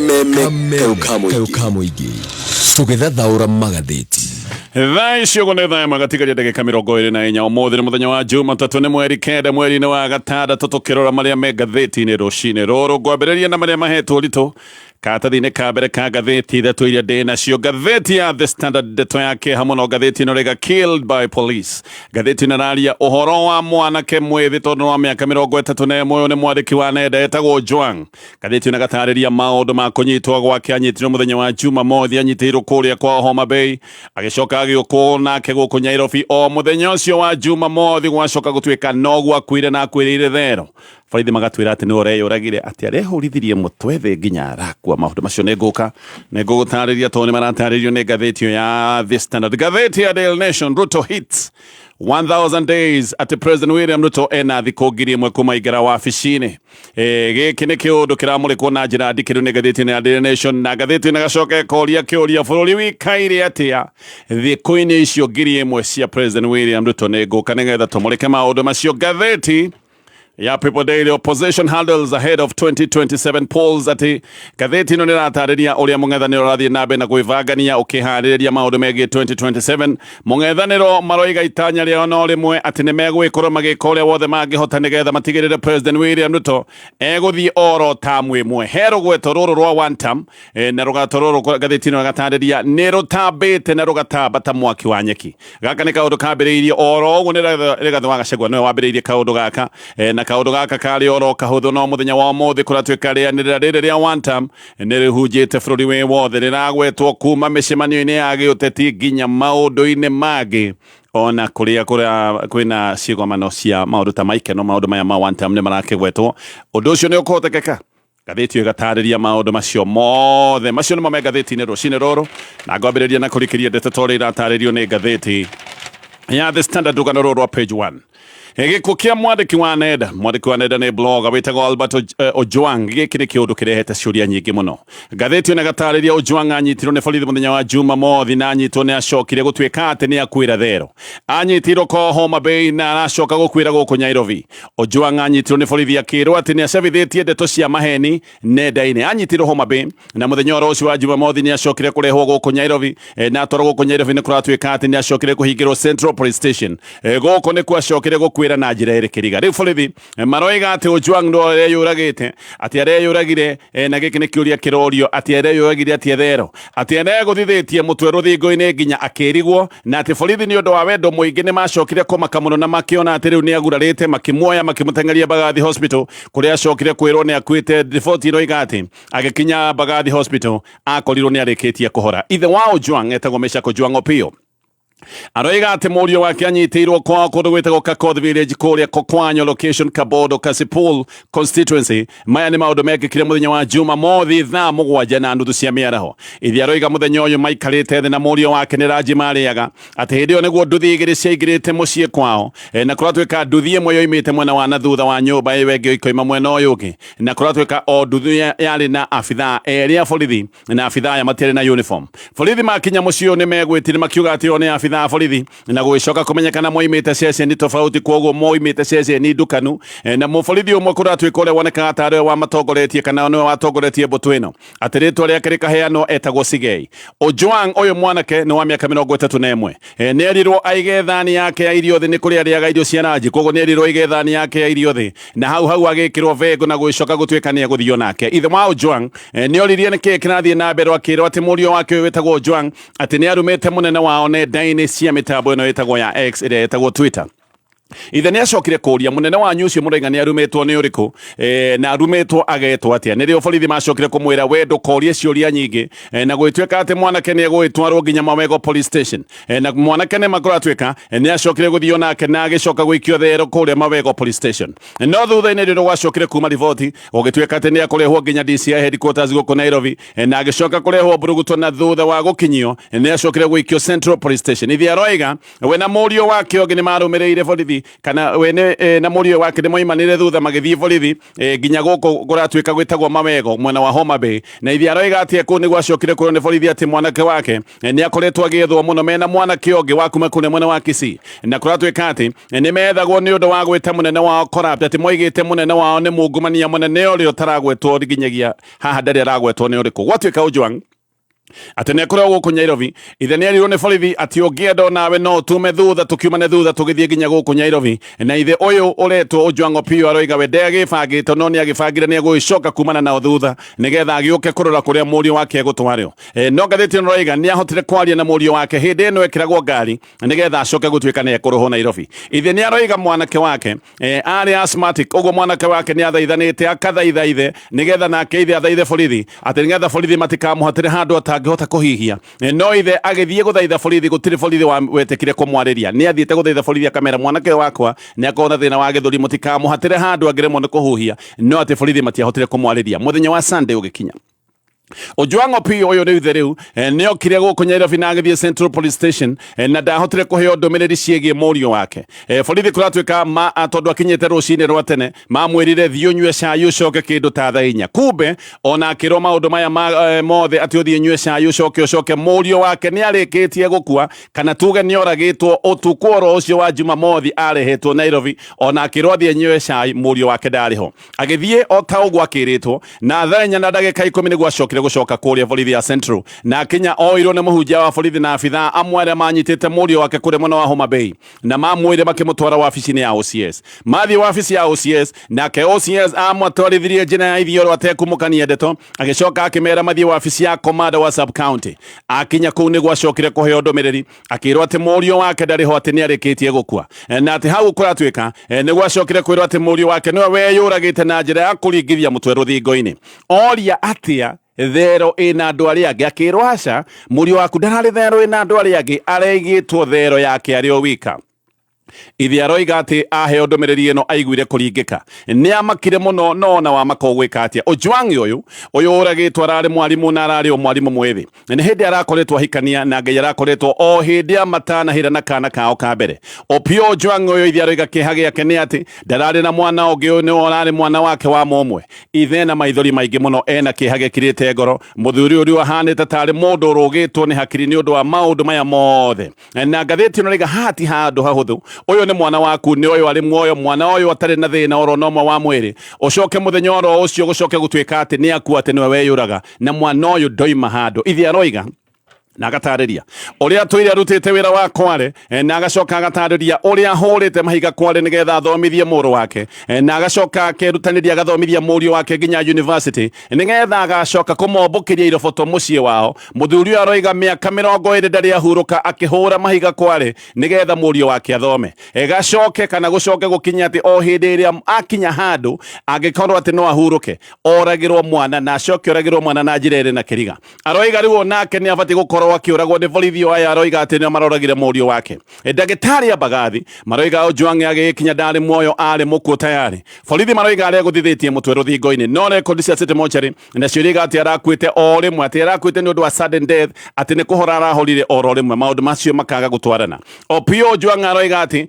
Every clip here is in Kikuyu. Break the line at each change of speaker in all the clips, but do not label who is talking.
Kameme kayũ ka mũingĩ tũgĩthathaũra magathĩti.
Thaa ici ũguo nĩ thaa ĩmwe gatigaria ndagĩka 24. Ũmũthĩ nĩ mũthenya wa Jumatatũ, nĩ mweri 9 mweri-inĩ wa gatandatũ. Tũkĩrora marĩa me ngathĩti-inĩ rũcinĩ rũrũ, ngwambĩrĩria na marĩa mahetwo ũritũ karatathi-inĩ ka mbere ka ngathĩti ithatũ iria ndĩ nacio. Ngathĩti ya The Standard, ndeto ya kĩeha mũno ngathĩti ĩno rĩga "Killed by police". Ngathĩti ĩno ĩraria ũhoro wa mwanake mwĩthĩ tondũ wa mĩaka 31. Ũyũ nĩ mwandĩki wa nenda etagwo Ojwang. Ngathĩti ĩno ĩgatarĩria maũndũ ma kũnyitwo gwake. Anyitirwo mũthenya wa Jumamothi, anyitĩirwo kũrĩa kwa Homa Bay, agĩcoka agĩũkwo nake gũkũ Nyairobi o mũthenya ũcio wa Jumamothi. Gwacoka gũtuĩka noguo akuire na akuĩrĩire thero. Borithi magatwĩra atĩ nĩwe ũreyũragire, atĩ arehũrithirie mũtwe thĩ nginya arakua. Maũndũ macio nĩ ngũka nĩ ngũgũtarĩria tondũ nĩ maratarĩrio nĩ ngathĩti ĩyo ya The Standard. Ngathĩti ya Daily Nation, "Ruto hits 1000 days", atĩ President William Ruto ena thikũ 1000 kuma ingĩra wabici-inĩ. Gĩkĩ nĩ kĩũndũ kĩramũrĩkwo na njĩra ndikĩru nĩ ngathĩti ĩno ya Daily Nation, na ngathĩti ĩno ĩgacoka ĩkoria kĩũria, bũrũri wikaire atĩa thikũ-inĩ icio 1000 cia President William Ruto? Nĩ ngũka nĩgetha tũmũrĩke maũndũ macio. Ngathĩti ya People Daily, "Opposition huddles ahead of 2027 polls", atĩ ngathĩti ĩno nĩratarĩria ũrĩa mũng'ethanĩro ũrathiĩ na mbere na gwĩbangania ũkĩharĩrĩria maũndũ megiĩ 2027. Mũng'ethanĩro maroiga itanya rĩao no rĩmwe, atĩ nĩ megũgĩkorwo magĩka ũrĩa wothe mangĩhota nĩgetha matigĩrĩre President William Ruto egũthiĩ oro tamu ĩmwe. He rũgweto rũrũ rwa one term, na rũgato rũrũ ngathĩti ĩno ĩgatarĩria nĩ rũtambĩte na rũgatamba ta mwaki wa nyeki. Gaka nĩ kaũndũ kambĩrĩirie oro ũguo nĩ Rigathĩ wa Gachagua, nĩwe wambĩrĩirie kaũndũ gaka, na kaũndũ gaka karĩ oro kahũthũ, no mũthenya wa ũmũthĩ kũratuĩka rĩanĩrĩra rĩrĩ rĩa one term nĩ rĩhunjĩte bũrũri wĩ wothe, rĩragwetwo kuma mĩcemanio-inĩ ya gĩũteti nginya maũndũ-inĩ mangĩ, ona kũrĩa kũrĩa kwĩna ciĩgomano cia maũndũ ta maikeno, maũndũ maya ma one term nĩ marakĩgwetwo. Ũndũ ũcio nĩ ũkũhotekeka? Ngathĩti ĩyo ĩgatarĩria maũndũ macio mothe. Macio nĩmo me ngathĩti-inĩ rũcinĩ rũrũ, na ngwambĩrĩria na kũrikĩria ndeto ta ũrĩa iratarĩrio nĩ ngathĩti ya The Standard, rũgano rũrũ rwa page 1. Gĩkuũ kĩa mwandĩki wa nenda. Mwandĩki wa nenda nĩ blogger wĩtagwo Albert Ojwang. Gĩkĩ nĩ kĩũndũ kĩrehete ciũria nyingĩ mũno. Ngathĩti ĩno ĩgatarĩria Ojwang anyitirwo nĩ borithi mũthenya wa Jumamothi, na anyitwo nĩ acokire gũtuĩka atĩ nĩ akuĩra thero. Anyitirwo ko Homa Bay na aracoka gũkuĩra gũkũ Nairobi. Ojwang anyitirwo nĩ borithi akĩrwo atĩ nĩ acabithĩtie ndeto cia maheni nenda-inĩ. Anyitirwo Homa Bay na mũthenya oro ũcio wa Jumamothi nĩ acokire kũrehwo gũkũ Nairobi, na atwarwo gũkũ Nairobi nĩ kũratuĩka atĩ nĩ acokire kũhingĩrwo Central Police Station. Gũkũ nĩkuo acokire gũkuĩra na njĩra ĩrĩ kĩriga. Rĩu borithi maroiga atĩ Ojwang nĩwe areyũragĩte, atĩ areyũragire, na gĩkĩ nĩ kĩũria kĩrorio, atĩ areyũragire atĩ thero, atĩ aregũthithĩtie mũtwe rũthingo-inĩ nginya akĩrigwo, na atĩ borithi nĩ ũndũ wa wendo mũingĩ nĩ macokire kũmaka mũno na makĩona atĩ rĩu nĩ agurarĩte, makĩmuoya makĩmũteng'eria Mbagathi Hospital kũrĩa acokire kwĩrwo nĩ akuĩte. Riboti ĩroiga atĩ agĩkinya Mbagathi Hospital akorirwo nĩ arĩkĩtie kũhora. Ithe wa Ojwang etagwo Meshack Ojwang Opiyo, aroiga atĩ mũriũ wake anyitĩirwo kwao kũndũ gwĩtagwo Kakoth Village kũrĩa Kokwanyo location, Kabondo Kasipul constituency. Maya nĩ maũndũ mekĩkire mũthenya wa Jumamothi thaa 7:30 cia mĩaraho. Ithe aroiga mũthenya ũyũ maikarĩte thĩ na mũriũ wake nĩ ranji marĩaga, atĩ hĩndĩ ĩyo nĩguo nduthi igĩrĩ ciaingĩrĩte mũciĩ kwao, na kũratuĩka nduthi ĩmwe yoimĩte mwena wa na thutha wa nyũmba, ĩyo ĩngĩ ĩkoima mwena ũyũ ũngĩ, na kũratuĩka o nduthi yarĩ na abithaa erĩ a borithi, na abithaa aya matiarĩ na uniform. Borithi makinya mũciĩ ũyũ nĩ megwĩtire makiuga atĩ o nĩ abithaa a borithi, na gũgĩcoka kũmenyekana moimĩte ceceni tofauti, kwoguo moimĩte ceceni ndukanu. Na mũborithi ũmwe kũratuĩka ũrĩa wonekaga tarĩ we wamatongoretie kana nĩwe watongoretie mbũtũ ĩno, atĩ rĩtwa rĩake rĩkaheanwo etagwo Sigei. Ojwang ũyũ mwanake nĩ wa mĩaka 31. Nĩ erirwo aige thani yake ya irio thĩ, nĩ kũrĩa arĩaga irio cia ranji, koguo nĩ erirwo aige thani yake ya irio thĩ, na hau hau agĩkĩrwo bengo na gũgĩcoka gũtuĩka nĩ egũthio nake. Ithe wa Ojwang nĩ oririe nĩ kĩĩ kĩrathiĩ na mbere, akĩrwo atĩ mũriũ wake ũyũ wĩtagwo Ojwang atĩ nĩ arumĩte mũnene wao nenda-inĩ cia mĩtambo ĩno ĩtagwo ya X, ĩrĩa ĩtagwo Twitter. Ithe nĩ acokire kũria, mũnene wanyu ũcio mũraiga nĩ arumĩtwo nĩ ũrĩkũ, na arumĩtwo agetwo atĩa? Nĩrĩo borithi macokire kũmwĩra we ndũkorie ciũria nyingĩ, na gũgĩtuĩka atĩ mwanake nĩ egũgĩtwarwo nginya Mawego Police Station, na mwanake nĩ makũratuĩka nĩ acokire gũthio nake na agĩcoka gũikio thero kũrĩa Mawego Police Station. No thutha-inĩ rĩrĩa gwacokire kuma riboti, gũgĩtuĩka atĩ nĩ ekũrehwo nginya DCI headquarters gũkũ Nairobi, na agĩcoka kũrehwo Mburuguto, na thutha wa gũkinyio nĩ acokire gũikio Central Police Station. Ithe aroiga we na mũriũ wake ũngĩ nĩ marũmĩrĩire borithi. borithi kana we na mũriũ wake nĩ moimanire thutha magĩthiĩ borithi nginya gũkũ kũratuĩka gwĩtagwo Mawego mwena wa Homa Bay. Na ithe aroiga atĩ kũu nĩguo acokire kwĩrwo nĩ borithi atĩ mwanake wake nĩ akoretwo agĩethwo mũno mena mwanake ũngĩ wa kuma kũrĩa mwena wa Kisii, na kũratuĩka atĩ nĩ methagwo nĩ ũndũ wa gwĩta mũnene wao corrupt, atĩ moigĩte mũnene wao nĩ mungumania mũnene ũrĩa ũtaragwetwo nginyagia haha ndarĩ aragwetwo nĩ ũrĩkũ. Gwatuĩka Ojwang atĩ nĩ akoragwo gũkũ Nairobi, ithe nĩ erirwo nĩ borithi atĩ ũngĩenda onawe no tume thutha tũkiumane thutha tũgĩthiĩ nginya gũkũ Nairobi. Na ithe ũyũ ũretwo Ojwang Opiyo aroiga we ndagĩbangĩte, no nĩ agĩbangire nĩ egũgĩcoka kumana nao thutha nĩgetha agĩũke kũrora kũrĩa mũriũ wake egũtwarwo. No ngathĩti ĩno ĩroiga nĩ ahotire kwaria na mũriũ wake hĩndĩ ĩno ekĩragwo ngari nĩgetha acoke gũtuĩka nĩ ekũrũhwo Nairobi. Ithe nĩ aroiga mwanake wake arĩ asthmatic, ũguo mwanake wake nĩ athaithanĩte akathaitha ithe nĩgetha nake ithe athaithe borithi atĩ nĩgetha borithi matikamũhatĩre handũ atangĩhota kũhihia. No ithe agĩthiĩ gũthaitha borithi, gũtirĩ borithi wetĩkire kũmwarĩria. Nĩ athiĩte gũthaitha borithi akamera mwanake ũyũ wakwa nĩ akorwo na thĩna wa gĩthũri, mũtikamũhatĩre handũ angĩremwo nĩ kũhuhia, no atĩ borithi matiahotire kũmwarĩria. Mũthenya wa Sunday ũgĩkinya, Ojwang Opiyo ũyũ nĩ ithe rĩu nĩ okire gũkũ Nairobi na agĩthiĩ Central Police Station, na ndahotire kũheo ndũmĩrĩri ciĩgiĩ mũriũ wake. Borithi kũratuĩka ma tondũ akinyĩte rũcinĩ rwa tene mamwĩrire thiĩ ũnyue cai ũcoke kĩndũ ta thaa 4. Kumbe ona akĩrwo maũndũ maya mothe atĩ ũthiĩ ũnyue cai ũcoke mũriũ wake nĩ arĩkĩtie gũkua, kana tuge nĩ oragĩtwo ũtukũ oro ũcio wa Jumamothi arehetwo Nairobi. Ona akĩrwo athiĩ anyue cai, mũriũ wake ndarĩ ho. Agĩthiĩ o ta ũguo akĩrĩtwo, na thaa 4:10 nĩguo acokire gũcoka kũrĩa borithi ya Central, na akinya oirwo nĩ mũhunjia wa borithi na abithaa amwe arĩa manyitĩte mũriũ wake kũrĩa mwena wa Homa Bay, na mamwĩre makĩmũtwara wabici-inĩ ya OCS. Mathiĩ wabici ya OCS, nake OCS amũtwarithirie njĩra ya ithioro atekumũkania ndeto, agĩcoka akĩmera mathiĩ wabici ya commander wa sub county. Akinya kũu nĩguo acokire kũheo ndũmĩrĩri, akĩrwo atĩ mũriũ wake ndarĩ ho, atĩ nĩ arĩkĩtie gũkua, na atĩ hau kũratuĩka nĩguo acokire kwĩrwo atĩ mũriũ wake nĩwe weyũragĩte na njĩra ya kũringithia mũtwe rũthingo-inĩ. Oria atĩa thero ĩna andũ arĩa angĩ, akĩrwo aca, mũriũ waku ndararĩ thero ĩna andũ arĩa angĩ, areigĩtwo thero yake arĩ o wika. Ithe aroiga atĩ aheo ndũmĩrĩri ĩno aiguire kũringĩka, nĩ amakire mũno, no ona wamaka ũgwĩka atĩa. Ojwang ũyũ ũragĩtwo ararĩ mwarimũ na ararĩ o mwarimũ mwĩthĩ, nĩ hĩndĩ arakoretwo ahikania na Ngai arakoretwo o hĩndĩ amatanahĩra na kana kao ka mbere. Opiyo Ojwang ũyũ ithe aroiga kĩeha gĩake nĩ atĩ ndararĩ na mwana ũngĩ, ũyũ nĩwe ũrarĩ mwana wake wa mũmwe. Ithe na maithori maingĩ mũno, ena kĩeha gĩkirĩte ngoro. Mũthuri ũrĩa ahanĩte tarĩ mũndũ ũrũgĩtwo nĩ hakiri nĩ ũndũ wa maũndũ maya mothe. Na ngathĩti ĩno rĩga haha ti handũ hahũthũ, ũyũ nĩ mwana waku, nĩ ũyũ arĩ muoyo, mwana ũyũ atarĩ na thĩna oro na ũmwe wa mwĩrĩ, ũcoke mũthenya oro ũcio gũcoke gũtuĩka atĩ nĩ akua, atĩ nĩwe weyũraga, na mwana ũyũ ndoima handũ. Ithe aroiga na agatarĩria ũrĩa atũire arutĩte wĩra wa kware, na agacoka agatarĩria ũrĩa ahũrĩte mahiga kware nĩgetha athomithie mũrũ wake, na agacoka akerutanĩria agathomithia mũriũ wake nginya university nĩgetha agacoka kũmombũkĩria iroboto mũciĩ wao. Mũthuri ũyũ aroiga mĩaka 20 ndarĩ ahurũka akĩhũra mahiga kware nĩgetha mũriũ wake athome. Gacoke kana gũcoke gũkinya atĩ o hĩndĩ ĩrĩa akinya handũ angĩkorwo atĩ no ahurũke, oragĩrwo mwana, na acoke oragĩrwo mwana na njĩra ĩrĩ na kĩriga. Aroiga rĩu onake nĩ abatiĩ gũkorwo akĩũragwo nĩ borithi o aya aroiga atĩ nĩo maroragire mũriũ wake. Ndagĩtarĩ a Mbagathi maroiga Ojwang agĩkinya ndarĩ muoyo, arĩ mũkuũ tayarĩ. Borithi maroiga aregũthithĩtie mũtwe rũthingo-inĩ, no rekondi cia City Mortuary nacio irauga atĩ arakuĩte o rĩmwe, atĩ arakuĩte nĩ ũndũ wa sudden death, atĩ nĩ kũhora arahorire oro rĩmwe, maũndũ macio makaga gũtwarana. Opiyo Ojwang aroiga atĩ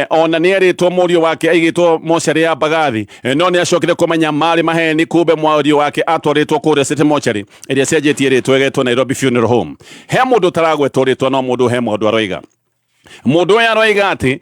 ona nĩ erĩtwo mũriũ wake aigĩtwo mocarĩ ya Mbagathi, no nĩ acokire kũmenya marĩ maheni, kumbe mũriũ wake atwarĩtwo kũrĩa City Mortuary ĩrĩa cenjetie rĩtwa ĩgetwo Nairobi Funeral Home. He mũndũ ũtaragwetwo rĩtwa, no mũndũ he mũndũ aroiga. Mũndũ ũyũ aroiga atĩ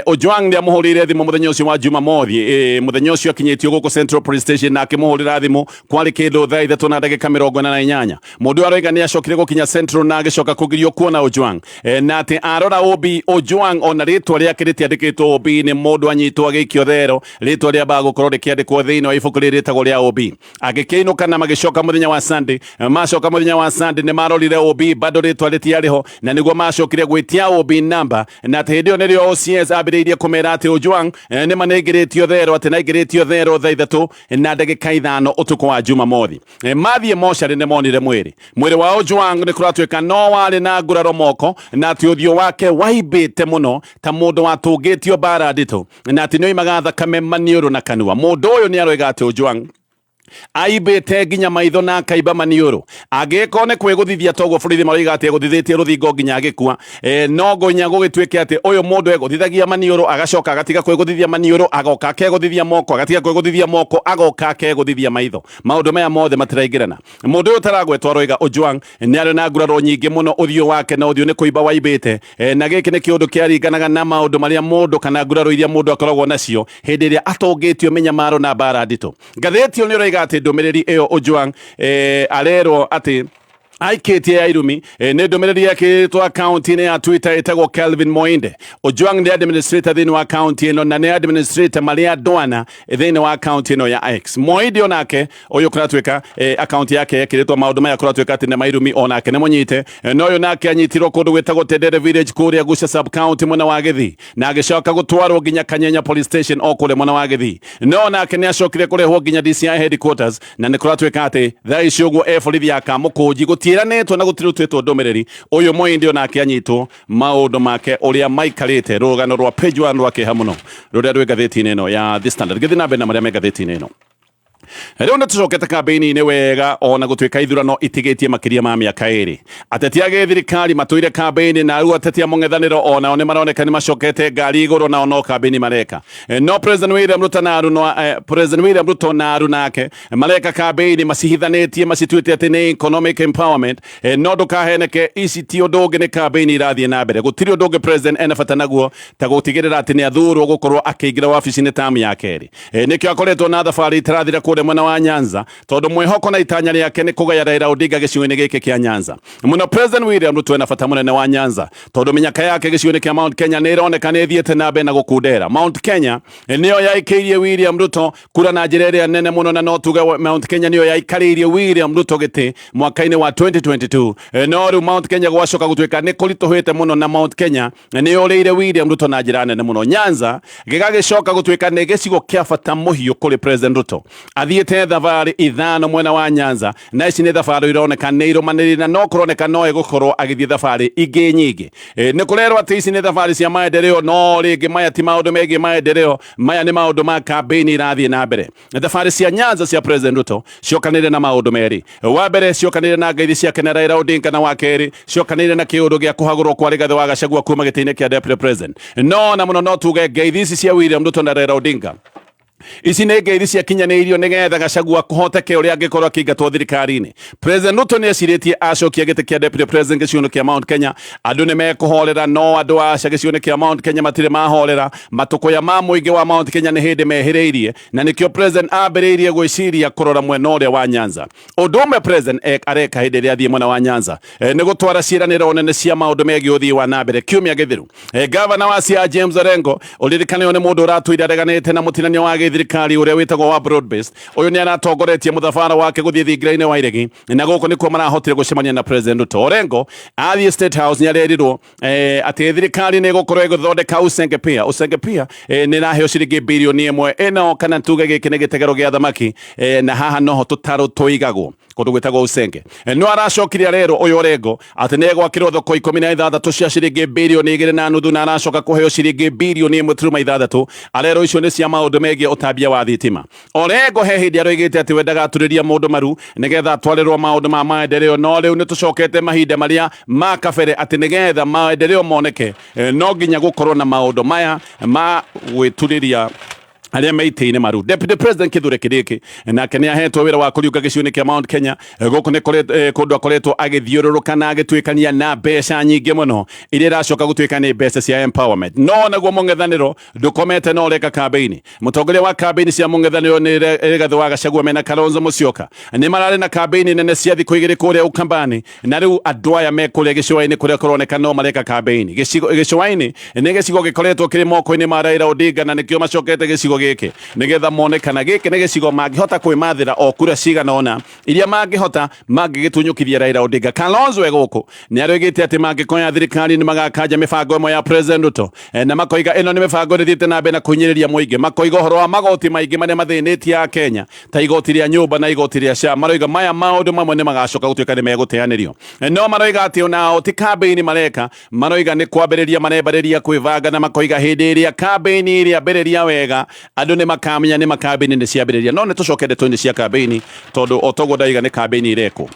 Ojwang nĩ amũhũrĩire thimũ mũthenya ũcio wa Jumamothi, mũthenya ũcio akinyĩtio gũkũ Central Police Station, na akĩmũhũrĩra thimũ kwarĩ kĩndũ thaa 3:48. Mũndũ ũyũ aroiga nĩ acokire gũkinya Central na agĩcoka kũgirio kuona Ojwang, na atĩ arora OB Ojwang ona rĩtwa rĩake rĩtiandĩkĩtwo OB, nĩ mũndũ anyitwo agĩikio thero, rĩtwa rĩambaga gũkorwo rĩkĩandĩkwo thĩinĩ wa ibuku rĩrĩ rĩtagwo rĩa OB. Agĩkĩinũka na magĩcoka mũthenya wa Sunday. Macoka mũthenya wa Sunday nĩ marorire OB, bado rĩtwa rĩtiarĩ ho, na nĩguo macokire gwĩtia OB namba, na atĩ hĩndĩ ĩyo nĩrĩo OCS ambĩrĩirie kũmera atĩ Ojwang nĩ manaingĩrĩtio thero, atĩ naingĩrĩtio thero thaa 3:05 ũtukũ wa Jumamothi. Mathiĩ mocarĩ nĩ monire mwĩrĩ. Mwĩrĩ wa Ojwang nĩ kũratuĩka no warĩ na nguraro moko, na atĩ ũthiũ wake waimbĩte mũno ta mũndũ watũngĩtio mbara nditũ, na atĩ nĩ oimaga thakame maniũrũ na kanua. Mũndũ ũyũ nĩ aroiga atĩ Ojwang Aimbĩte nginya maitho na akaimba maniũrũ. Angĩgĩkorwo nĩ kwĩgũthithia toguo borithi maroiga atĩ egũthithĩtie rũthingo nginya agĩkua, no nginya gũgĩtuĩke atĩ ũyũ mũndũ egũthithagia maniũrũ agacoka agatiga kwĩgũthithia maniũrũ, agoka akegũthithia moko, agatiga kwĩgũthithia moko, agoka akegũthithia maitho. Maũndũ maya mothe matiraingĩrana. Mũndũ ũyũ ũtaragwetwo aroiga Ojwang nĩ arĩ na nguraro nyingĩ mũno ũthiũ wake na ũthiũ nĩ kũimba waimbĩte, na gĩkĩ nĩ kĩũndũ kĩaringanaga na maũndũ marĩa mũndũ kana nguraro iria mũndũ akoragwo nacio hĩndĩ ĩrĩa atũngĩtio mĩnyamaro na mbara nditũ. Ngathĩti ĩyo nĩ ĩroiga atĩ ndũmĩrĩri ĩyo Ojwang arerwo atĩ aikĩtie ya irumi, nĩ ndũmĩrĩri yekĩrĩtwo akaunti-inĩ ya Twitter ĩtagwo Kelvin Moinde. Ojwang nĩ administrator thĩinĩ wa akaunti ĩno na nĩ administrator marĩa ndwana thĩinĩ wa akaunti ĩno ya X. Moinde onake ũyũ kũratuĩka akaunti yake yekĩrĩtwo maũndũ maya kũratuĩka atĩ nĩ mairumi, onake nĩ mũnyite. No ũyũ nake anyitirwo kũndũ gwĩtagwo Tendere Village kũrĩa Gucha sub county mwena wa Gĩthii, na agĩcoka gũtwarwo nginya Kanyenya police station o kũrĩa mwena wa Gĩthii. No nake nĩ acokire kũrehwo nginya DCI headquarters, na nĩ kũratuĩka atĩ thaa ici ũguo e borithi ya Kamũkũnji, gũtiĩranĩtwo na gũtirutĩtwo ndũmĩrĩri. Ũyũ Moindi onake anyitwo maũndũ make ũrĩa maikarĩte. Rũgano rwa page 1 rwa kĩeha mũno rũrĩa rwĩ ngathĩti-inĩ ĩno ya The Standard. Gĩthiĩ na mbere na marĩa me ngathĩti-inĩ ĩno. Rĩu nĩ tũcokete kambĩini-inĩ wega ona gũtuĩka ithurano itigĩtie makĩria ma mĩaka ĩrĩ. Ateti a gĩthirikari matũire kambĩini, na rĩu ateti a mũng'ethanĩro onao nĩ maroneka nĩ macokete ngari igũrũ, nao no kambĩini mareka. No President William Ruto na Aruna, President William Ruto na Aruna ake mareka kambĩini macihithanĩtie, macituĩte atĩ nĩ economic empowerment. No ndũkaheneke, ici ti ũndũ ũngĩ, nĩ kambĩini irathiĩ na mbere. Gũtirĩ ũndũ ũngĩ president ena bata naguo ta gũtigĩrĩra atĩ nĩ athurwo gũkorwo akĩingĩra wabici-inĩ tamu ya kerĩ. Nĩkĩo akoretwo na thabarĩ itarathira kũrĩa mwena wa Nyanza, tondũ mwĩhoko na itanya rĩake nĩ kũgaya Raila Odinga gĩcigo-inĩ gĩkĩ kĩa Nyanza. Mũno President William Ruto ena bata mũnene wa Nyanza, tondũ mĩnyaka yake gĩcigo-inĩ kĩa Mount Kenya nĩ ĩroneka nĩ ĩthiĩte na mbere na gũkundera. Mount Kenya nĩyo yaikĩirie William Ruto kura na njĩra ĩrĩa nene mũno, na no tuge Mount Kenya nĩyo yaikarĩirie William Ruto gĩtĩ mwaka-inĩ wa 2022. No rĩu Mount Kenya gwacoka gũtuĩka nĩ kũritũhĩte mũno, na Mount Kenya nĩ yũrĩire William Ruto na njĩra nene mũno. Nyanza gĩgagĩcoka gũtuĩka nĩ gĩcigo kĩa bata mũhiũ kũrĩ President Ruto. Athiĩte thabarĩ ithano mwena wa Nyanza, na ici nĩ thabarĩ ironeka nĩ irũmanĩrĩire, na no kũroneka no egũkorwo agĩthiĩ thabarĩ ingĩ nyingĩ. Nĩ kũrerwo atĩ ici nĩ thabarĩ cia maendeleo, no rĩngĩ maya ti maũndũ megiĩ maendeleo, maya nĩ maũndũ ma kambĩini irathiĩ na mbere. Thabarĩ cia Nyanza cia President Ruto ciokanĩire na maũndũ merĩ. Wa mbere ciokanĩire na ngeithi ciake na Raila Odinga, na wa kerĩ ciokanĩire na kĩũndũ gĩa kũhagũrwo kwa Rigathĩ wa Gachagua kuma gĩtĩ-inĩ kĩa Deputy President. No na mũno no tuge ngeithi ici cia William Ruto na Raila Odinga ici nĩ ngeithi ciakinyanĩirio nĩgetha Gachagua kũhoteke ũrĩa angĩkorwo akĩingatwo thirikari-inĩ. President Ruto nĩ ecirĩtie acokia gĩtĩ kĩa Deputy President gĩcigo-inĩ kĩa Mount Kenya andũ nĩ mekũhorera, no andũ aca gĩcigo-inĩ kĩa Mount Kenya matirĩ mahorera. Matũkũya ma mũingĩ wa Mount Kenya nĩ hĩndĩ mehĩrĩirie, na nĩkĩo President ambĩrĩirie gwĩciria kũrora mwena ũrĩa wa Nyanza. Ũndũ ũmwe President areka hĩndĩ ĩrĩa athiĩ mwena wa Nyanza, nĩ gũtwara ciĩranĩro nene cia maũndũ megiĩ ũthii wa na mbere. Kiumia gĩthiru, Gavana wa Siaya James Orengo, ũririkane ũyũ nĩ mũndũ ũratũire areganĩte na mũtinanio wa gĩthirikari ũrĩa wĩtagwo wa broad based, ũyũ nĩ aratongoretie mũthabara wake gũthiĩ thingira-inĩ wa Iregi, na gũkũ nĩkuo marahotire gũcemania na President Ruto. Orengo athiĩ State House nĩ arerirwo atĩ thirikari nĩ ĩgũkorwo ĩgĩthondeka Usenge Pier. Usenge Pier nĩ ĩraheo ciringi birioni ĩmwe ĩno, kana tuge gĩkĩ nĩ gĩtegero gĩa thamaki, na haha noho tũtarũ tũigagwo kũndũ gwĩtagwo Usenge. No aracokire arerwo ũyũ Orengo atĩ nĩ egwakĩrwo thoko 16 cia ciringi birioni 2.5, na aracoka kũheo ciringi birioni 1.6. Arerwo icio nĩ cia maũndũ megiĩ ũtambia wa thitima. Orengo he hĩndĩ aroigĩte atĩ we ndagatũrĩria mũndũ maru nĩgetha atwarĩrwo maũndũ ma maendeleo, no rĩu nĩ tũcokete mahinda marĩa ma kabere atĩ nĩgetha maendeleo moneke, no nginya gũkorwo na maũndũ maya ma gwĩturĩria arĩa me itĩ-inĩ maru. Deputy President Kithure Kindiki nake nĩ ahetwo wĩra wa kũriũka gĩcigo-inĩ kĩa Mount Kenya. Gũkũ nĩ kũndũ akoretwo agĩthiũrũrũka na agĩtuĩkania na mbeca nyingĩ mũno iria iracoka gũtuĩka nĩ mbeca cia empowerment. No naguo mũng'ethanĩro ndũkomete no ũreka kambĩini. Mũtongoria wa kambĩini cia mũng'ethanĩro nĩ Rigathĩ wa Gachagua mena Kalonzo Musyoka nĩ mararĩ na kambĩini nene cia thikũ igĩrĩ kũrĩa Ukambani, na rĩu andũ aya me kũrĩa gĩcũa-inĩ kũrĩa kũroneka no mareka kambĩini. Gĩcũa-inĩ nĩ gĩcigo gĩkoretwo kĩrĩ moko-inĩ ma Raila Odinga, na nĩkĩo macokete gĩcigo gĩkĩ nĩgetha mone kana gĩkĩ nĩ gĩcigo mangĩhota kwĩmathĩra o kura cigana ũna iria mangĩhota mangĩgĩtunyũkithia Raila Odinga. Kalonzo e gũkũ nĩ aroigĩte atĩ mangĩkoya thirikari nĩ magakanja mĩbango ĩmwe ya President Ruto, na makoiga ĩno nĩ mĩbango ĩrĩa ĩthiĩte na mbere na kũhinyĩrĩria mũingĩ. Makoiga ũhoro wa magoti maingĩ marĩa mathĩnĩtie a Kenya ta igoti rĩa nyũmba na igoti rĩa SHA. Maroiga maya maũndũ mamwe nĩ magacoka gũtuĩka nĩ megũteanĩrio. No maroiga atĩ onao ti kambĩini mareka, maroiga nĩ kwambĩrĩria marembarĩria kwĩbanga, na makoiga hĩndĩ ĩrĩa kambĩini ĩrĩambĩrĩria wega Andũ nĩ makamenya nĩ makambĩini nĩ ciambĩrĩria. No nĩ tũcoke ndeto-inĩ cia kambĩini, tondũ o toguo ndaiga nĩ kambĩini irekwo.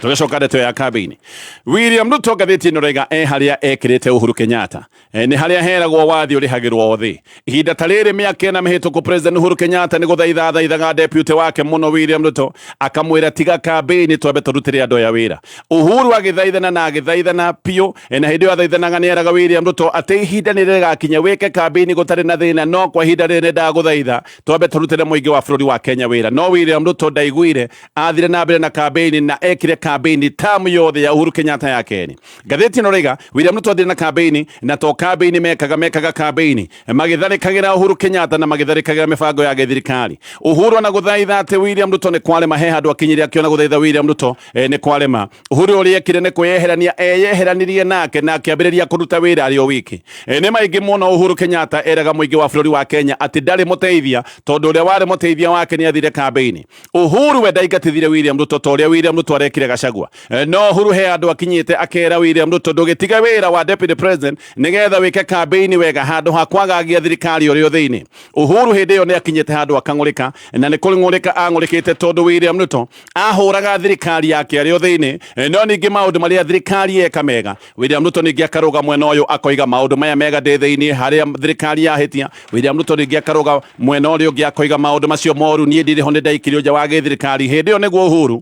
Tũgĩcoka ndeto ya kambĩini, William Ruto ngathĩti ĩno raiga e harĩa ekĩrĩte Uhuru Kenyatta. Nĩ harĩa heragwo wathi ũrĩhagĩrwo thĩ. Ihinda ta rĩrĩ mĩaka 4 mĩhĩtũku, President Uhuru Kenyatta nĩ gũthaitha athaithaga deputy wake mũno William Ruto, akamwĩra tiga kambĩini, twambe tũrutĩre andũ aya wĩra. Uhuru agĩthaithana na agĩthaithana biũ, na hĩndĩ ĩyo athaithanaga nĩ eraga William Ruto atĩ ihinda nĩ rĩgakinya wĩke kambĩini gũtarĩ na thĩna, no kwa ihinda rĩrĩ ndagũthaitha twambe tũrutĩre mũingĩ wa bũrũri wa Kenya wĩra. No William Ruto ndaiguire, athire na mbere na kambĩini na ekire kambĩini tamu yothe ya Uhuru Kenyatta ya kerĩ. Ngathĩti ĩno raiga William Ruto athire na kambĩini, na to kambĩini mekaga kambĩini magĩtharĩkagĩra Uhuru Kenyatta na magĩtharĩkagĩra mĩbango ya gĩthirikari. Uhuru ona gũthaitha atĩ William Ruto nĩ kwarema, he handũ akinyire akĩona gũthaitha William Ruto nĩ kwarema. Uhuru ũrĩa ekire nĩ kwĩyeherania eyeheranirie nake na akĩambĩrĩria kũruta wĩra arĩ o wiki. Nĩ maingĩ mũno Uhuru Kenyatta eraga mũingĩ wa bũrũri wa Kenya atĩ ndarĩ mũteithia, tondũ ũrĩa warĩ mũteithia wake nĩ athire kambĩini. Uhuru we ndaingatithire William Ruto ta ũrĩa William Ruto arekire Gachagua. No Uhuru he andũ akinyĩte akera William Ruto ndũgĩtige wĩra wa deputy president nĩgetha wĩke kambĩini wega handũ ha kwagagia thirikari ũrĩ o thĩinĩ. Uhuru hĩndĩ ĩyo nĩ akinyĩte handũ akang'ũrĩka, na nĩ kũng'ũrĩka ang'ũrĩkĩte tondũ William Ruto ahũraga thirikari yake arĩ o thĩinĩ, no ningĩ maũndũ marĩa thirikari yeka mega, William Ruto ningĩ akarũga mwena ũyũ akoiga maũndũ maya mega ndĩ thĩinĩ, harĩa thirikari yahĩtia William Ruto ningĩ akarũga mwena ũrĩa ũngĩ akoiga maũndũ macio moru, niĩ ndirĩ ho, nĩ ndaikirio nja wa gĩthirikari. Hĩndĩ ĩyo nĩguo Uhuru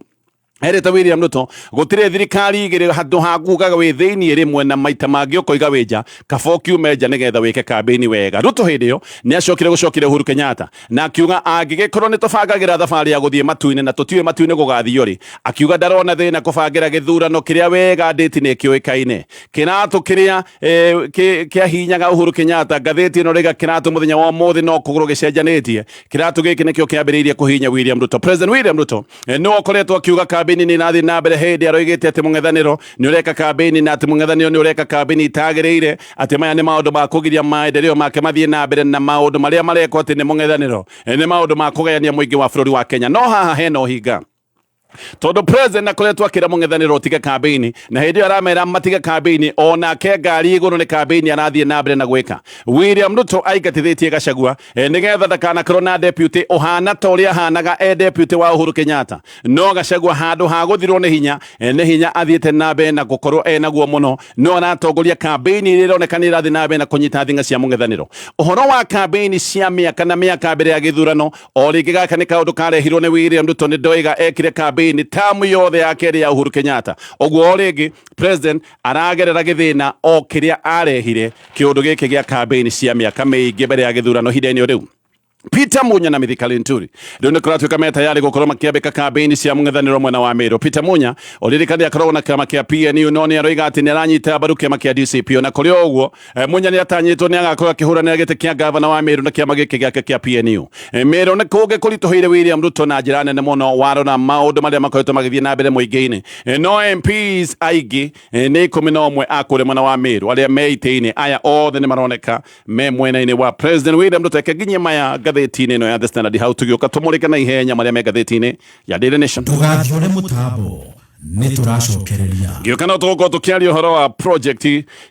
erĩte William Ruto gũtirĩ thirikari igĩrĩ, handũ ha kugaga wĩ thĩinĩ rĩmwe na maita mangĩ ũkoiga wĩ nja, kaba ũkiume nja nĩgetha wĩke kambĩini wega. Ruto hĩndĩ ĩyo nĩ acokire gũcokire Uhuru Kenyatta na akiuga angĩgĩkorwo nĩ tũbangagĩra thabarĩ ya gũthiĩ matu-inĩ na tũtiũĩ matu-inĩ gũgathiio rĩ, akiuga ndarona thĩna kũbangĩra gĩthurano kĩrĩa wega ndĩti nĩ kĩũĩkaine. Kĩratũ kĩrĩa kĩahinyaga Uhuru Kenyatta, ngathĩti ĩno rĩga kĩratũ mũthenya wa ũmũthĩ no kũgũrũ gĩcenjanĩtie. Kĩratũ gĩkĩ nĩkĩo kĩambĩrĩirie kũhinya William Ruto. President William Ruto nĩwe ũkoretwo akiuga kambĩini nĩ ĩrathiĩ na mbere hĩndĩ aroigĩte atĩ mũng'ethanĩro nĩ ũreka kambĩini na atĩ mũng'ethanĩro nĩ ũreka kambĩini itagĩrĩire, atĩ maya nĩ maũndũ ma kũgiria maendeleo make mathiĩ na mbere na maũndũ marĩa marekwo atĩ nĩ mũng'ethanĩro nĩ maũndũ ma kũgayania mũingĩ wa bũrũri wa Kenya. No haha hena ũhinga, tondũ president akoretwo akĩra mũng'ethanĩro ũtige kambĩini, na hĩndĩ ĩyo aramera matige kambĩini, onake ngari igũrũ nĩ kambĩini arathiĩ na mbere na gwĩka. William Ruto aingatithĩtie Gachagua nĩgetha ndakanakorwo na deputy ũhana ta ũrĩa ahanaga e deputy wa Uhuru Kenyatta. No Gachagua handũ ha gũthirwo nĩ hinya, nĩ hinya athiĩte na mbere na gũkorwo e naguo mũno, no aratongoria kambĩini ĩrĩa ĩroneka nĩ ĩrathiĩ na mbere na kũnyita thing'a cia mũng'ethanĩro. Ũhoro wa kambĩini cia mĩaka na mĩaka mbere ya gĩthurano, o rĩngĩ gaka nĩ kaũndũ karehirwo nĩ William Ruto. Nĩ ndoiga ekire kambĩini tamu yothe ya kerĩ ya Uhuru Kenyatta. Ũguo o rĩngĩ president aragerera gĩthĩna o kĩrĩa arehire, kĩũndũ gĩkĩ gĩa kambĩini cia mĩaka mĩingĩ mbere ya gĩthurano. Ihinda-inĩ rĩu Peter Munya na Mithika Linturi rĩu nĩ kũratuĩka me tayari gũkorwo makĩambĩka kambĩini cia mũng'ethanĩro mwena wa Meru. Peter Munya ũririkane akoragwo na kĩama kĩa PNU, no nĩ aroiga atĩ nĩ aranyita mbaru kĩama kĩa DCP. Ona kũrĩ o ũguo, Munya nĩ atanyĩtwo nĩ agakorwo akĩhũranĩra gĩtĩ kĩa gavana wa Meru na kĩama gĩkĩ gĩake kĩa PNU. Meru nĩ kũngĩ kũritũhĩire William Ruto na njĩra nene mũno, warora maũndũ marĩa makoretwo magĩthiĩ na mbere mũingĩ-inĩ. No MPs aingĩ nĩ 11 a kũrĩa mwena wa Meru arĩa me itĩ-inĩ, aya othe nĩ maroneka me mwena-inĩ wa President William Ruto. Reke nginyie maya ngathĩti-inĩ ĩno ya The Standard, hau tũgĩũka tũmũrĩke na ihenya marĩa me ngathĩti-inĩ ya Daily Nation.
Ndũgathiũre mũtambo, nĩ tũracokereria.
Ngĩũka no tũgũkorwo tũkĩaria ũhoro wa project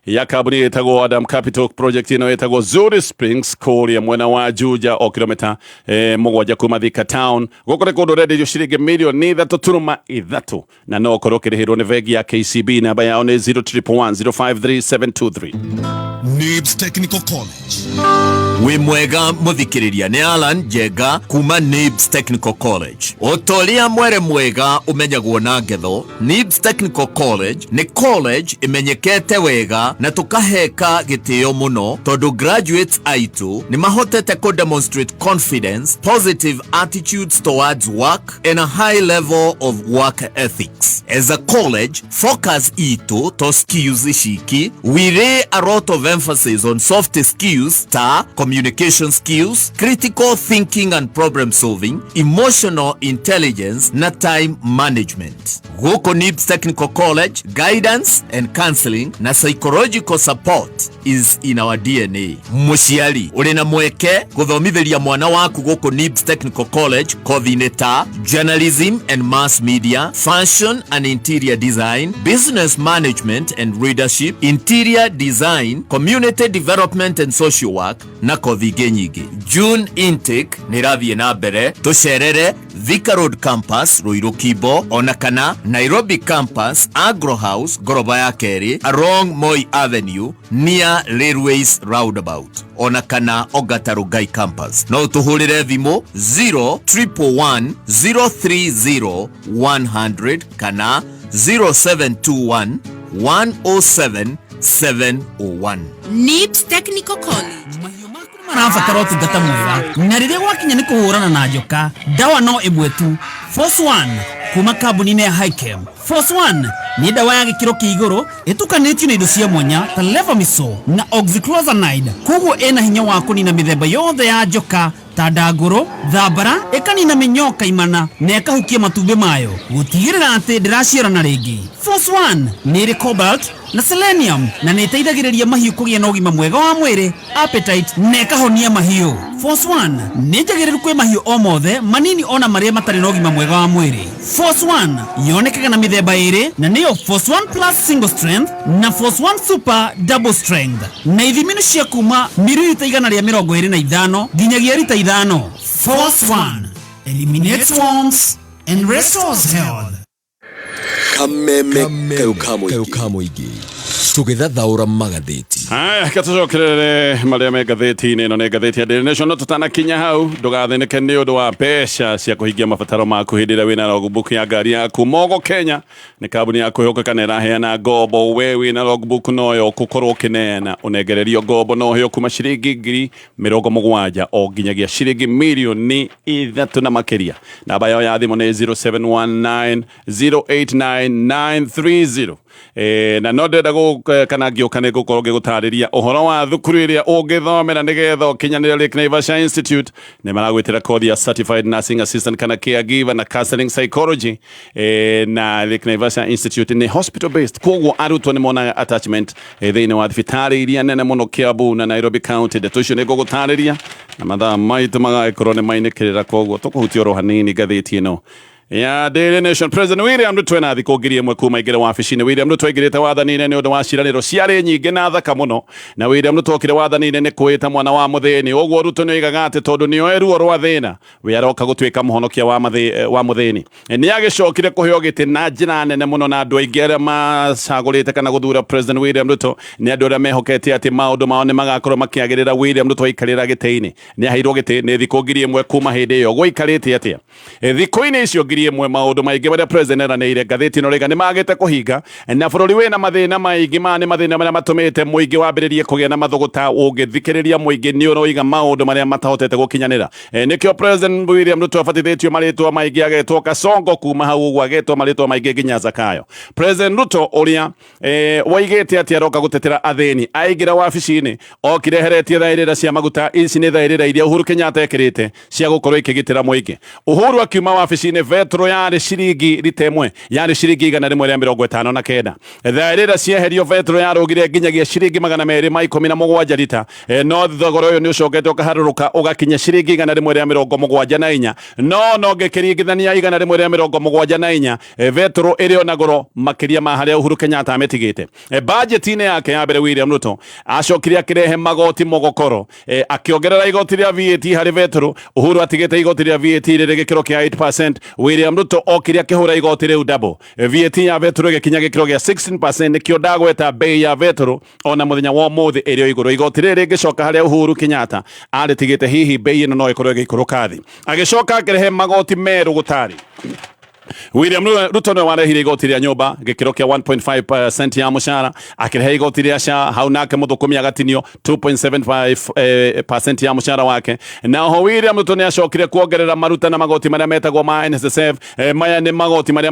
ya kambuni ĩtagwo Adam Capital. Project ĩno ĩtagwo Zuri Springs kũrĩa mwena wa Juja, o kilomita 7 kuma Thika town. Gũkũ nĩ kũndũ ũrenderio ciringi mirioni 3.3, na no ũkorwo ũkĩrĩhĩrwo nĩ bengi ya KCB. Namba yao nĩ 0111053723.
Nibs Technical College. Wĩ mwega mũthikĩrĩria, nĩ Alan Njenga kuma Nibs Technical College. O ta ũrĩa mwere mwega ũmenyagwo na ngetho, Nibs Technical College nĩ college ĩmenyekete wega na tũkaheka gĩtĩo mũno tondũ graduates aitũ nĩ mahotete kũ demonstrate confidence, positive attitudes towards work and a high level of work ethics. As a college, focus itũ to skills ciki, we lay a lot of emphasis on soft skills ta communication skills, critical thinking and problem solving, emotional intelligence na time management. Gũkũ Nibs Technical College, guidance and counseling na psychological support is in our DNA. Mũciari ũrĩ na mweke gũthomithĩria mwana waku gũkũ Nibs Technical College kothi-inĩ ta journalism and mass media, fashion and interior design, business management and leadership, interior design, community development and social work na Na kothi ingĩ nyingĩ. June intake nĩ ĩrathiĩ na mbere. Tũcerere Thika Road Campus, Ruiru Kimbo, ona kana Nairobi Campus, Agro House, ngoroba ya kerĩ, along Moi Avenue, near Railways Roundabout, ona kana Ongata Rongai Campus. No ũtũhũrĩre thimũ 0111 030 100 kana 0721 107 701.
NIBS Technical College.
Mahiũ maku nĩ marabatara ũtungata mwega, na rĩrĩa gwakinya nĩ kũhũrana na njoka, ndawa no ĩmwe tu, Force One kuma kambuni-inĩ ya Hikem. Force One nĩ ndawa ya gĩkĩro kĩa igũrũ ĩtukanĩtio na indo cia mwanya ta levamisole na oxyclozanide, koguo ĩna hinya wa kũnina mĩthemba yothe ya njoka ta ndangũrũ, thambara, ĩkanina mĩnyoo kaimana na ĩkahukia matumbĩ mayo gũtigĩrĩra atĩ ndĩraciarana rĩngĩ. Force One nĩ ĩrĩ cobalt na selenium na nĩ ĩteithagĩrĩria mahiũ kũgĩa na ũgima mwega wa mwĩrĩ, appetite, na ĩkahonia mahiũ. Force One nĩ njagĩrĩru kwĩ mahiũ o mothe manini ona marĩa matarĩ na ũgima mwega wa mwĩrĩ. Force One yonekaga na mĩthemba ĩrĩ, na nĩyo Force One Plus Single Strength na Force One Super Double Strength, na ithimi nĩ cia kuma mililita 125 nginyagia rita 5. Force One eliminates worms and restores health.
Kameme kayo ka mũingĩ tũgĩthathaũra magathĩti.
Haya, katũcokerere marĩa me ngathĩti-inĩ. Ĩno nĩ ngathĩti ya Daily Nation. No tũtanakinya hau, ndũgathĩnĩke nĩ ũndũ wa mbeca cia kũhingia mabataro maku hĩndĩ ĩrĩa wĩna logbook ya ngari yaku. Mogo Kenya nĩ kambuni ya kwĩhokeka na ĩraheana ngombo. We wĩna logbook noyo ũkũkorwo ũkĩneana ũnengererio ngombo, no ũheo kuma ciringi 70,000 o nginyagia ciringi 3 mirioni na makĩria. Namba yao ya thimũ nĩ 0719 089930. Na no ndĩrenda kana ngĩũka nĩ ngũkorwo ngĩgũtarĩria ũhoro wa thukuru ĩrĩa ũngĩthomera nĩgetha ũkinyanĩre. Lake Naivasha Institute nĩ maragwĩtĩra kothi ya Certified Nursing Assistant kana Caregiver na Counseling Psychology. Na Lake Naivasha Institute nĩ hospital based, koguo arutwo nĩ monaga attachment thĩinĩ wa thibitarĩ iria nene mũno Kiambu na Nairobi County. Ndeto icio nĩ ngũgũtarĩria na mathaa maitũ magagĩkorwo nĩ mainĩkĩrĩra, koguo tũkũhutia oro hanini ngathĩti ĩno ya Daily Nation. President William Ruto ena thikũ 1,000 kuma aingĩre wabici-inĩ. William Ruto aingĩrĩte wathani-inĩ nĩ ũndũ wa ciĩranĩro ciarĩ nyingĩ na thaka mũno, na William Ruto okire wathani-inĩ nĩ kwĩta mwana wa mũthĩni. Ũguo Ruto nĩ oigaga atĩ tondũ nĩ oe ruo rwa thĩna, we aroka gũtuĩka mũhonokia wa mũthĩni. Nĩ agĩcokire kũheo gĩtĩ na njĩra nene mũno, na andũ aingĩ arĩa macagũrĩte kana gũthura President William Ruto nĩ andũ arĩa mehokete atĩ maũndũ mao nĩ magakorwo makĩagĩrĩra William Ruto aikarĩra gĩtĩ-inĩ. Nĩ aheirwo gĩtĩ nĩ thikũ 1,000 kuma hĩndĩ ĩyo. Gũikarĩte atĩa thikũ-inĩ icio 1,000? Maũndũ maingĩ marĩa president eranĩire, ngathĩti ĩno rĩga nĩ magĩte kũhinga, na bũrũri wĩna mathĩna maingĩ. Maya nĩ mathĩna marĩa matũmĩte mũingĩ wambĩrĩrie kũgĩa na mathũgũta. Ũngĩthikĩrĩria mũingĩ nĩ ũroiga maũndũ marĩa matahotete gũkinyanĩra. Nĩkĩo President William Ruto abatithĩtio marĩtwa maingĩ, agetwo Kasongo, kuma hau ũguo agetwo marĩtwa maingĩ nginya Zakayo. President Ruto ũrĩa waigĩte atĩ aroka gũtetera athĩni, aingĩra wabici-inĩ okire eheretie thaĩrĩra cia maguta. Ici nĩ thaĩrĩra iria Uhuru Kenyatta ekĩrĩte cia gũkorwo ikĩgitĩra mũingĩ. Uhuru akiuma wabici-inĩ, betũrũ yarĩ ciringi rita ĩmwe yarĩ ciringi 159. Thaĩrĩra cieherio, betũrũ yarũgire nginyagia ciringi 217 rita. No thogora ũyũ nĩ ũcokete ũkaharũrũka ũgakinya ciringi 174. No ngĩkĩringithania 174, betũrũ ĩrĩ ona goro makĩria ma harĩa Uhuru Kenyatta amĩtigĩte. Bajeti-inĩ yake ya mbere, William Ruto acokire akĩrehe magoti mogokoro, akĩongerera igoti rĩa VAT harĩ betũrũ. Uhuru atigĩte igoti rĩa VAT rĩrĩ gĩkĩro kĩa 8%. William Ruto okire akĩhũra igoti rĩu double. VAT ya betũrũ ĩgĩkinya gĩkĩro gĩa 16%. Nĩkĩo ndagweta bei ya betũrũ ona mũthenya wa ũmũthĩ ĩrĩ o igũrũ. Igoti rĩrĩ rĩngĩcoka harĩa Uhuru Kenyatta arĩtigĩte, hihi bei ĩno no ĩkorwo ĩgĩikũrũka thĩ. Agĩcoka akĩrehe magoti merũ gũtarĩ. William Ruto nĩwe warehire igoti rĩa nyũmba gĩkĩro kĩa 1.5% ya mũcara, akĩrehe igoti rĩa SHA hau nake mũthũkũmi agatinio 2.75% ya mũcara wake. Na oho William Ruto nĩ acokire kuongerera maruta na magoti marĩa metagwo ma NSSF. Maya nĩ magoti marĩa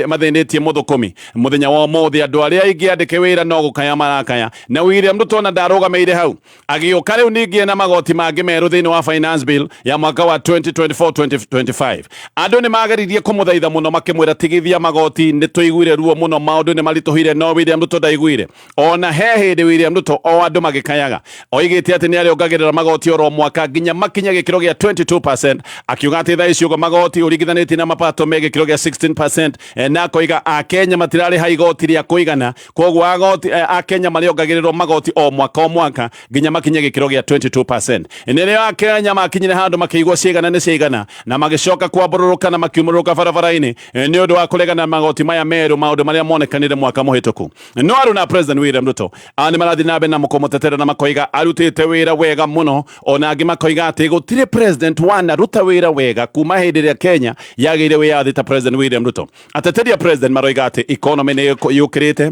mathĩnĩtie mũthũkũmi mũthenya wa ũmũthĩ. Andũ arĩa aingĩ andĩke wĩra no gũkaya marakaya. Na William Ruto ona ndarũgamĩire hau, agĩũka rĩu ningĩ na magoti mangĩ merũ thĩinĩ wa finance bill ya mwaka wa 2024-2025. Andũ nĩ mageririe kũmũthaitha. Mũno makĩmwĩra tigithia magoti, nĩ tũiguire ruo mũno, maũndũ nĩ maritũhire, no William Ruto ndaiguire. Ona he hĩndĩ William Ruto o andũ magĩkayaga oigĩte atĩ nĩ arĩongagĩrĩra magoti oro mwaka nginya makinye gĩkĩro gĩa 22%, akiuga atĩ thaa ici ũguo magoti ũringithanĩtie na mapato me gĩkĩro gĩa 16%, na akoiga Akenya matirarĩha igoti rĩa kũigana, koguo agoti Akenya marĩongagĩrĩrwo magoti o mwaka o mwaka nginya makinye gĩkĩro gĩa 22%. Nĩrĩo Akenya makinyire handũ makĩigua ciigana nĩ ciigana na magĩcoka kwambũrũrũka na makiumũrũka barabara-inĩ nĩ ũndũ wa kũregana na magoti maya merũ, maũndũ marĩa monekanire mwaka mũhĩtũku. No arũ na President William Ruto nĩ marathiĩ na mbere na kũmũtetera na makoiga arutĩte wĩra wega mũno, ona angĩ makoiga atĩ gũtirĩ president wanaruta wĩra wega kuma hĩndĩ ĩrĩa Kenya yagĩire wĩyathi ta President William Ruto. Ateteria president maroiga atĩ economy nĩ yũkĩrĩte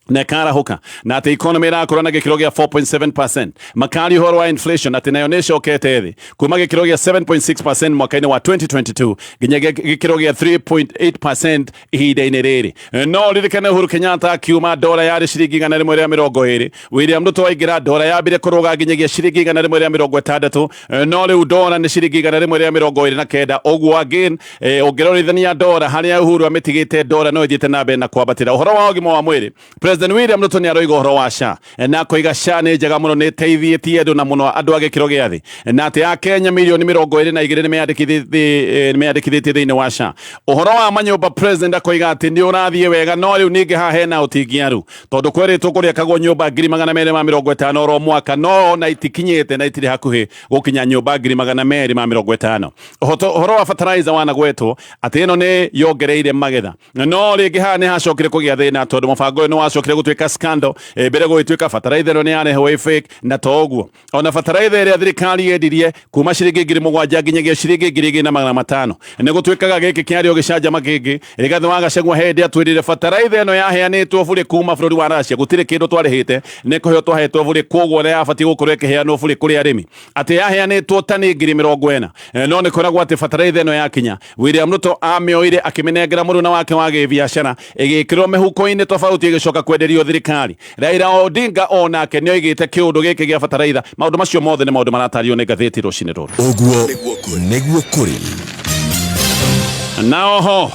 na ĩkarahũka na atĩ economy ĩrakũra na gĩkĩro gĩa 4.7%. Makaria ũhoro wa inflation atĩ nayo nĩ ĩcokete thĩ kuma gĩkĩro gĩa 7.6% mwaka-inĩ wa 2022 nginya gĩkĩro gĩa 3.8% ihinda-inĩ rĩrĩ. No ririkane Uhuru Kenyatta akiuma ndora yarĩ ciringi 120. William Ruto aingĩra ndora yambire kũrũga nginyagia ciringi 160, no rĩu ndora nĩ ciringi 129. Ũguo again ũngĩrorithania ndora harĩa Uhuru amĩtigĩte, ndora no ĩthiĩte na mbere na kwambatĩra. Ũhoro wa ũgima wa mwĩrĩ, President William Ruto nĩ aroiga ũhoro wa SHA na akoiga SHA nĩ njega mũno, nĩ ĩteithĩtie andũ na mũno andũ a gĩkĩro gĩa thĩ, na atĩ Akenya milioni 22 nĩ meyandĩkithĩtie thĩinĩ wa SHA. Ũhoro wa manyũmba, President akoiga atĩ nĩ ũrathiĩ wega, no rĩu ningĩ haha hena ũtingiaru tondũ kwerĩtwo kũrĩakagwo nyũmba 250,000 oro mwaka, no na itikinyĩte na itirĩ hakuhĩ gũkinya nyũmba 250,000. Ũhoro wa fertilizer wanagwetwo atĩ ĩno nĩ yongereire magetha, no rĩngĩ haha nĩ hacokire kũgĩa thĩna tondũ mũbango ũyũ nĩ wacokire gũtuĩka scandal. Mbere gũgĩtuĩka fertilizer ĩno nĩ yarehwo ĩ fake, na to ũguo ona fertilizer ĩrĩa thirikari yendirie kuma ciringi 7,000 nginyagia ciringi 2,500, nĩ gũtuĩkaga gĩkĩ kĩarĩ o gĩcanjama kĩngĩ. Rigathĩ wa Gachagua hĩndĩ atwĩrire fertilizer ĩno yaheanĩtwo bũrĩ kuma bũrũri wa Russia, gũtirĩ kĩndũ twarĩhĩte, nĩ kũheo twahetwo bũrĩ, koguo nĩ yabatiĩ gũkorwo ĩkĩheanwo bũrĩ kũrĩ arĩmi, atĩ yaheanĩtwo tani 40,000. No nĩ kwĩragwo atĩ fertilizer ĩno yakinya William Ruto amĩoire akĩmĩnengera mũruna wake wa gĩbiacara, ĩgĩkĩrwo mĩhuko-inĩ tofauti, ĩgĩcoka kwenderio thirikari. Raila Odinga onake nĩ oigĩte kĩũndũ gĩkĩ gĩa fertilizer. Maũndũ macio mothe nĩ maũndũ maratario nĩ ngathĩti rũcinĩ rũrũ.
Ũguo nĩguo kũrĩ.
Na oho